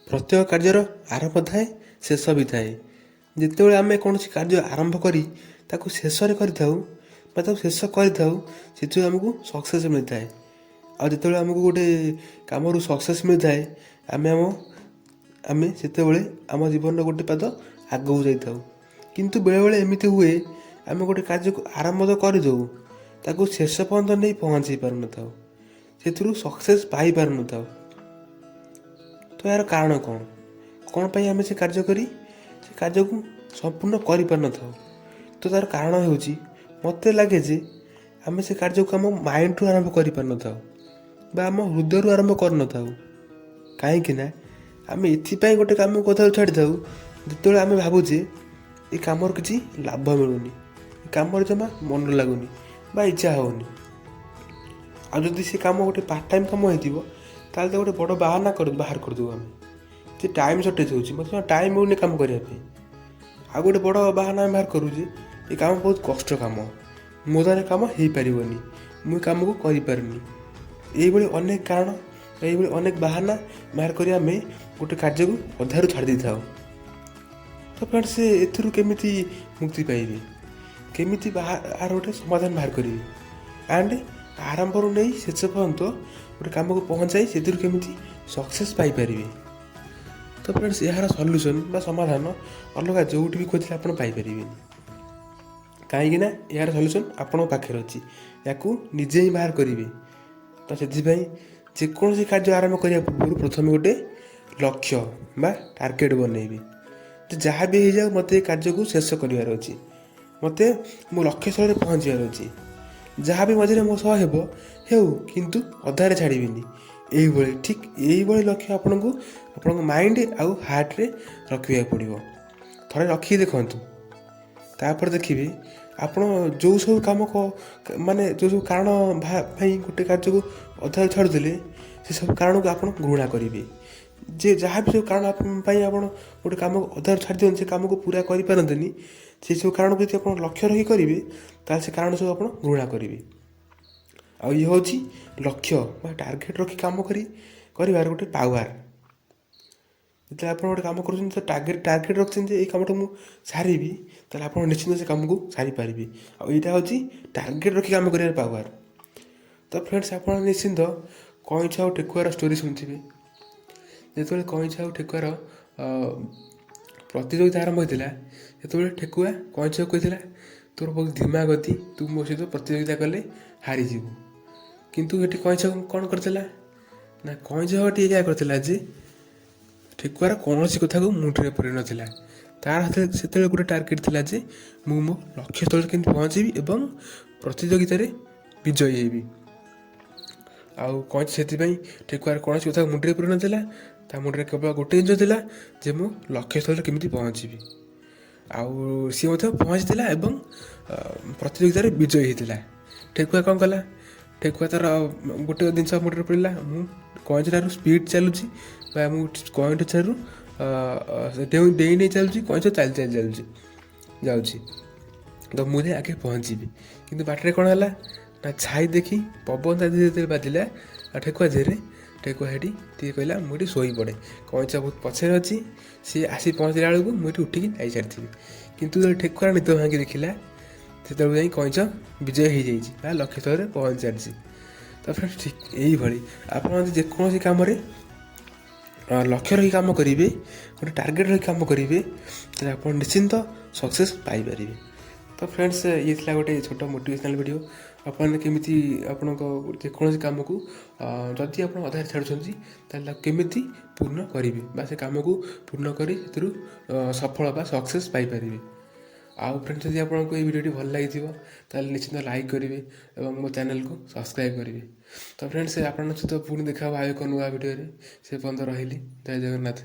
ପ୍ରତ୍ୟେକ କାର୍ଯ୍ୟର ଆରମ୍ଭ ଥାଏ, ଶେଷ ବି ଥାଏ। ଯେତେବେଳେ ଆମେ କୌଣସି କାର୍ଯ୍ୟ ଆରମ୍ଭ କରି ତାକୁ ଶେଷରେ କରିଥାଉ ବା ତାକୁ ଶେଷ କରିଥାଉ, ସେଥିରୁ ଆମକୁ ସକ୍ସେସ୍ ମିଳିଥାଏ। ଆଉ ଯେତେବେଳେ ଆମକୁ ଗୋଟେ କାମରୁ ସକ୍ସେସ୍ ମିଳିଥାଏ, ଆମେ ସେତେବେଳେ ଆମ ଜୀବନର ଗୋଟେ ପାଦ ଆଗକୁ ଯାଇଥାଉ। କିନ୍ତୁ ବେଳେବେଳେ ଏମିତି ହୁଏ, ଆମେ ଗୋଟେ କାର୍ଯ୍ୟକୁ ଆରମ୍ଭ ତ କରିଦେଉ, ତାକୁ ଶେଷ ପର୍ଯ୍ୟନ୍ତ ନେଇ ପହଞ୍ଚେଇ ପାରୁନଥାଉ, ସେଥିରୁ ସକ୍ସେସ୍ ପାଇପାରୁନଥାଉ। ତ ଏହାର କାରଣ କ'ଣ? କ'ଣ ପାଇଁ ଆମେ ସେ କାର୍ଯ୍ୟ କରି ସେ କାର୍ଯ୍ୟକୁ ସମ୍ପୂର୍ଣ୍ଣ କରିପାରିନଥାଉ? ତ ତା'ର କାରଣ ହେଉଛି, ମୋତେ ଲାଗେ ଯେ ଆମେ ସେ କାର୍ଯ୍ୟକୁ ଆମ ମାଇଣ୍ଡରୁ ଆରମ୍ଭ କରିପାରିନଥାଉ ବା ଆମ ହୃଦୟରୁ ଆରମ୍ଭ କରିନଥାଉ। କାହିଁକି ନା ଆମେ ଏଥିପାଇଁ ଗୋଟେ କାମକୁ ଅଧାରୁ ଛାଡ଼ିଥାଉ, ଯେତେବେଳେ ଆମେ ଭାବୁଛେ ଏ କାମର କିଛି ଲାଭ ମିଳୁନି, ଏ କାମରେ ଜମା ମନ ଲାଗୁନି ବା ଇଚ୍ଛା ହେଉନି। ଆଉ ଯଦି ସେ କାମ ଗୋଟେ ପାର୍ଟ ଟାଇମ୍ କାମ ହେଇଥିବ, ତାହେଲେ ତ ଗୋଟେ ବଡ଼ ବାହାନା କରି ବାହାର କରିଦେବୁ ଆମେ ଯେ ଟାଇମ୍ ସର୍ଟେଜ୍ ହେଉଛି, ମୋତେ ଜମା ଟାଇମ୍ ମିଳୁନି କାମ କରିବା ପାଇଁ। ଆଉ ଗୋଟେ ବଡ଼ ବାହାନା ଆମେ ବାହାର କରୁ ଯେ ଏ କାମ ବହୁତ କଷ୍ଟ କାମ, ମୋ ଦ୍ୱାରା କାମ ହେଇପାରିବନି, ମୁଁ ଏ କାମକୁ କରିପାରୁନି। ଏଇଭଳି ଅନେକ କାରଣ, ଏଇଭଳି ଅନେକ ବାହାନା ବାହାର କରି ଆମେ ଗୋଟେ କାର୍ଯ୍ୟକୁ ଅଧାରୁ ଛାଡ଼ି ଦେଇଥାଉ। ତ ଫ୍ରେଣ୍ଡ, ସେ ଏଥିରୁ କେମିତି ମୁକ୍ତି ପାଇବେ, କେମିତି ଆର ଗୋଟେ ସମାଧାନ ବାହାର କରିବେ ଆଣ୍ଡ ଆରମ୍ଭରୁ ନେଇ ଶେଷ ପର୍ଯ୍ୟନ୍ତ ଗୋଟେ କାମକୁ ପହଞ୍ଚାଇ ସେଥିରୁ କେମିତି ସକ୍ସେସ୍ ପାଇପାରିବେ? ତ ଫ୍ରେଣ୍ଡସ୍, ଏହାର ସଲ୍ୟୁସନ୍ ବା ସମାଧାନ ଅଲଗା ଯେଉଁଠି ବି ଖୋଜିଲେ ଆପଣ ପାଇପାରିବେନି। କାହିଁକି ନା ଏହାର ସଲ୍ୟୁସନ୍ ଆପଣଙ୍କ ପାଖରେ ଅଛି, ୟାକୁ ନିଜେ ହିଁ ବାହାର କରିବେ। ତ ସେଥିପାଇଁ ଯେକୌଣସି କାର୍ଯ୍ୟ ଆରମ୍ଭ କରିବା ପୂର୍ବରୁ ପ୍ରଥମେ ଗୋଟେ ଲକ୍ଷ୍ୟ ବା ଟାର୍ଗେଟ୍ ବନେଇବେ ଯେ ଯାହା ବି ହେଇଯାଉ, ମୋତେ ଏ କାର୍ଯ୍ୟକୁ ଶେଷ କରିବାର ଅଛି, ମୋତେ ମୋ ଲକ୍ଷ୍ୟସ୍ଥଳରେ ପହଞ୍ଚିବାର ଅଛି। ଯାହା ବି ମଝିରେ ମୋ ସହ ହେବ ହେଉ, କିନ୍ତୁ ଅଧାରେ ଛାଡ଼ିବିନି। ଏଇଭଳି, ଠିକ୍ ଏଇଭଳି ଲକ୍ଷ୍ୟ ଆପଣଙ୍କୁ ଆପଣଙ୍କ ମାଇଣ୍ଡ ଆଉ ହାର୍ଟରେ ରଖିବାକୁ ପଡ଼ିବ। ଥରେ ରଖିକି ଦେଖନ୍ତୁ, ତାପରେ ଦେଖିବେ ଆପଣ ଯେଉଁ ସବୁ କାମ ମାନେ ଯେଉଁ ସବୁ କାରଣ ପାଇଁ ଗୋଟେ କାର୍ଯ୍ୟକୁ ଅଧାରୁ ଛାଡ଼ୁଥିଲେ, ସେସବୁ କାରଣକୁ ଆପଣ ଘୃଣା କରିବେ। ଯେ ଯାହା ବି ସବୁ କାରଣ ପାଇଁ ଆପଣ ଗୋଟେ କାମକୁ ଅଧାରୁ ଛାଡ଼ି ଦିଅନ୍ତି, ସେ କାମକୁ ପୁରା କରିପାରନ୍ତିନି, ସେସବୁ କାରଣକୁ ଯଦି ଆପଣ ଲକ୍ଷ୍ୟ ରଖି କରିବେ, ତାହେଲେ ସେ କାରଣ ସବୁ ଆପଣ ଘୃଣା କରିବେ। ଆଉ ଇଏ ହେଉଛି ଲକ୍ଷ୍ୟ ବା ଟାର୍ଗେଟ୍ ରଖି କାମ କରିବାର ଗୋଟେ ପାୱାର। ଯେତେବେଳେ ଆପଣ ଗୋଟେ କାମ କରୁଛନ୍ତି, ତ ଟାର୍ଗେଟ୍ ରଖିଛନ୍ତି ଯେ ଏଇ କାମଟା ମୁଁ ସାରିବି, ତାହେଲେ ଆପଣ ନିଶ୍ଚିନ୍ତ ସେ କାମକୁ ସାରିପାରିବେ। ଆଉ ଏଇଟା ହେଉଛି ଟାର୍ଗେଟ୍ ରଖି କାମ କରିବାର ପାୱାର। ତ ଫ୍ରେଣ୍ଡସ୍, ଆପଣ ନିଶ୍ଚିନ୍ତ କଇଁଛ ଆଉ ଠେକୁଆର ଷ୍ଟୋରି ଶୁଣିଥିବେ। ଯେତେବେଳେ କଇଁଛ ଆଉ ଠେକୁଆର ପ୍ରତିଯୋଗିତା ଆରମ୍ଭ ହୋଇଥିଲା, ସେତେବେଳେ ଠେକୁଆ କଇଁଛକୁ କହିଥିଲା, "ତୋର ବହୁତ ଧୀମା ଗତି, ତୁ ମୋ ସହିତ ପ୍ରତିଯୋଗିତା କଲେ ହାରିଯିବୁ।" କିନ୍ତୁ ଏଠି କଇଁଛ କ'ଣ କରିଥିଲା ନା, କଇଁଛ ଏଠି ଏଇଆ କରିଥିଲା ଯେ ଠେକୁଆର କୌଣସି କଥାକୁ ମୁଣ୍ଡରେ ପୁରେଇ ନଥିଲା। ତାର ସେତେବେଳେ ଗୋଟେ ଟାର୍ଗେଟ୍ ଥିଲା ଯେ ମୁଁ ମୋ ଲକ୍ଷ୍ୟସ୍ଥଳରେ କେମିତି ପହଞ୍ଚିବି ଏବଂ ପ୍ରତିଯୋଗିତାରେ ବିଜୟୀ ହେବି। ଆଉ କଇଁଛ ସେଥିପାଇଁ ଠେକୁଆର କୌଣସି କଥାକୁ ମୁଣ୍ଡରେ ପୁରେଇ ନଥିଲା। ତା ମୁଣ୍ଡରେ କେବଳ ଗୋଟେ ଜିନିଷ ଥିଲା ଯେ ମୁଁ ଲକ୍ଷ୍ୟସ୍ଥଳରେ କେମିତି ପହଞ୍ଚିବି। ଆଉ ସିଏ ମଧ୍ୟ ପହଞ୍ଚିଥିଲା ଏବଂ ପ୍ରତିଯୋଗିତାରେ ବିଜୟୀ ହେଇଥିଲା। ଠେକୁଆ କ'ଣ କଲା? ଠେକୁଆ ତାର ଗୋଟେ ଜିନିଷ ମୁଣ୍ଡରେ ପଡ଼ିଲା, ମୁଁ କଇଁଛ ଠାରୁ ସ୍ପିଡ଼ ଚାଲୁଛି ବା ମୁଁ କଇଁଛ ଠାରୁ ଡେଇଁ ଡେଇଁ ଡେଇଁ ଚାଲୁଛି, କଇଁଛ ଚାଲି ଚାଲି ଯାଉଛି, ତ ମୁଁ ଯାଇ ଆଗେ ପହଞ୍ଚିବି। କିନ୍ତୁ ବାଟରେ କ'ଣ ହେଲା ନା, ଛାଇ ଦେଖି ପବନ ତା ଦେହରେ ଯେତେବେଳେ ବାଜିଲା ଆଉ ଠେକୁଆ ଦେହରେ, ଠେକୁଆ ସେଠି ଟିକେ କହିଲା, "ମୁଁ ଏଠି ଶୋଇପଡ଼େ, କଇଁଛ ବହୁତ ପଛରେ ଅଛି, ସିଏ ଆସି ପହଞ୍ଚିଲା ବେଳକୁ ମୁଁ ଏଠି ଉଠିକି ଯାଇସାରିଥିବି।" କିନ୍ତୁ ଯେତେବେଳେ ଠେକୁଆ ନିଦ ଭାଙ୍ଗି ଦେଖିଲା, ସେତେବେଳକୁ ଯାଇ କଇଁଛ ବିଜୟ ହେଇଯାଇଛି ବା ଲକ୍ଷ୍ୟସ୍ଥଳରେ ପହଞ୍ଚି ସାରିଛି। ତ ଫ୍ରେଣ୍ଡ, ଠିକ୍ ଏଇଭଳି ଆପଣ ଯଦି ଯେକୌଣସି କାମରେ ଲକ୍ଷ୍ୟ ରଖି କାମ କରିବେ, ଗୋଟେ ଟାର୍ଗେଟ୍ ରଖି କାମ କରିବେ, ତାହେଲେ ଆପଣ ନିଶ୍ଚିନ୍ତ ସକ୍ସେସ୍ ପାଇପାରିବେ। ତ ଫ୍ରେଣ୍ଡସ୍, ଇଏ ଥିଲା ଗୋଟେ ଛୋଟ ମୋଟିଭେସନାଲ୍ ଭିଡ଼ିଓ। ଆପଣ କେମିତି ଆପଣଙ୍କ ଯେକୌଣସି କାମକୁ ଯଦି ଆପଣ ଅଧାରେ ଛାଡ଼ୁଛନ୍ତି, ତାହେଲେ ତାକୁ କେମିତି ପୂର୍ଣ୍ଣ କରିବେ ବା ସେ କାମକୁ ପୂର୍ଣ୍ଣ କରି ସେଥିରୁ ସଫଳ ବା ସକ୍ସେସ୍ ପାଇପାରିବେ। ଆଉ ଫ୍ରେଣ୍ଡସ୍, ଯଦି ଆପଣଙ୍କୁ ଏଇ ଭିଡ଼ିଓଟି ଭଲ ଲାଗିଥିବ, ତାହେଲେ ନିଶ୍ଚିନ୍ତ ଲାଇକ୍ କରିବେ ଏବଂ ମୋ ଚ୍ୟାନେଲକୁ ସବସ୍କ୍ରାଇବ୍ କରିବେ। ତ ଫ୍ରେଣ୍ଡସ୍, ଆପଣଙ୍କ ସହିତ ପୁଣି ଦେଖା ହେବ ଆଉ ଏକ ନୂଆ ଭିଡ଼ିଓରେ। ସେ ପର୍ଯ୍ୟନ୍ତ ରହିଲି। ଜୟ ଜଗନ୍ନାଥ।